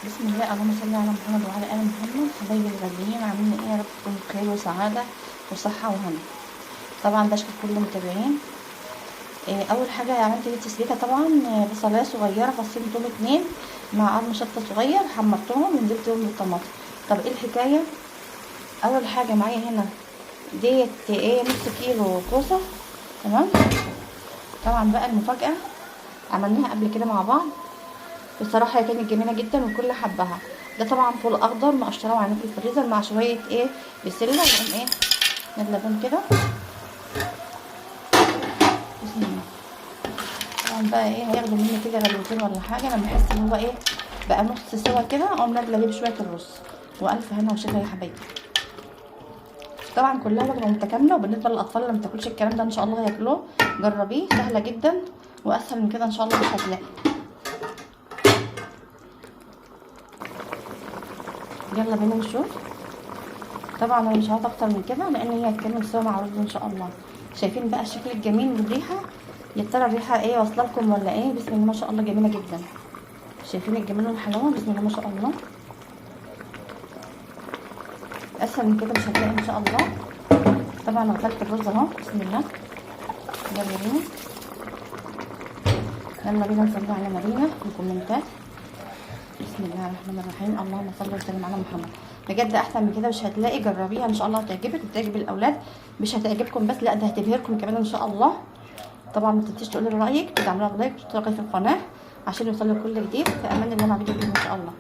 بسم الله، اللهم صل على محمد وعلى ال محمد. حبايبي الغاليين، عاملين ايه؟ يا رب تكونوا بخير وسعادة وصحة وهنا. طبعا بشكر كل المتابعين. اول حاجة عملت ايه؟ تسبيكه طبعا، بصلايه صغيرة، فصين توم 2 مع قرن شطه صغير، حمرتهم ونزلت بهم بالطماطم. طب ايه الحكاية؟ اول حاجة معايا هنا ديت ايه، نص كيلو كوسة. تمام. طبعا بقى المفاجاة عملناها قبل كده مع بعض، بصراحة هي كانت جميلة جدا والكل حبها. ده طبعا فول اخضر مقشراه وعينه في الفريزر مع شوية ايه بسلة، ونقوم ايه نقلبهم كده. بسم الله. طبعا بقى ايه هياخدوا مني كده غلوتين ولا حاجة، لما احس ان هو ايه بقى نص سوا كده اقوم نازله بيه بشوية الرز. والف هنا وشفا يا حبايبي. طبعا كلها وجبة متكاملة، وبالنسبة للاطفال اللي ما بتاكلش الكلام ده ان شاء الله هياكلوه. جربيه، سهلة جدا واسهل من كده ان شاء الله مش هتلاقي. يلا بينا نشوف. طبعا انا مش عاوزه اكتر من كده لان هي هتكمل سوا مع رز ان شاء الله. شايفين بقى الشكل الجميل والريحه؟ يا ترى الريحة ايه واصله لكم ولا ايه؟ بسم الله ما شاء الله، جميلة جدا. شايفين الجمال والحلاوه؟ بسم الله ما شاء الله. اسهل من كده مش هتلاقي ان شاء الله. طبعا غسلت الرز اهو. بسم الله. يلا بينا، يلا بينا نصلي على نبينا في الكومنتات. بسم الله الرحمن الرحيم، اللهم صل وسلم على محمد. بجد احسن من كده مش هتلاقي. جربيها ان شاء الله هتعجبك وتعجب الاولاد، مش هتعجبكم بس، لا ده هتبهركم كمان ان شاء الله. طبعا ما تنسيش تقولي رايك، تعملوا like وتشتركي في القناة عشان يوصلك كل جديد. في امان الله مع فيديو جديد ان شاء الله.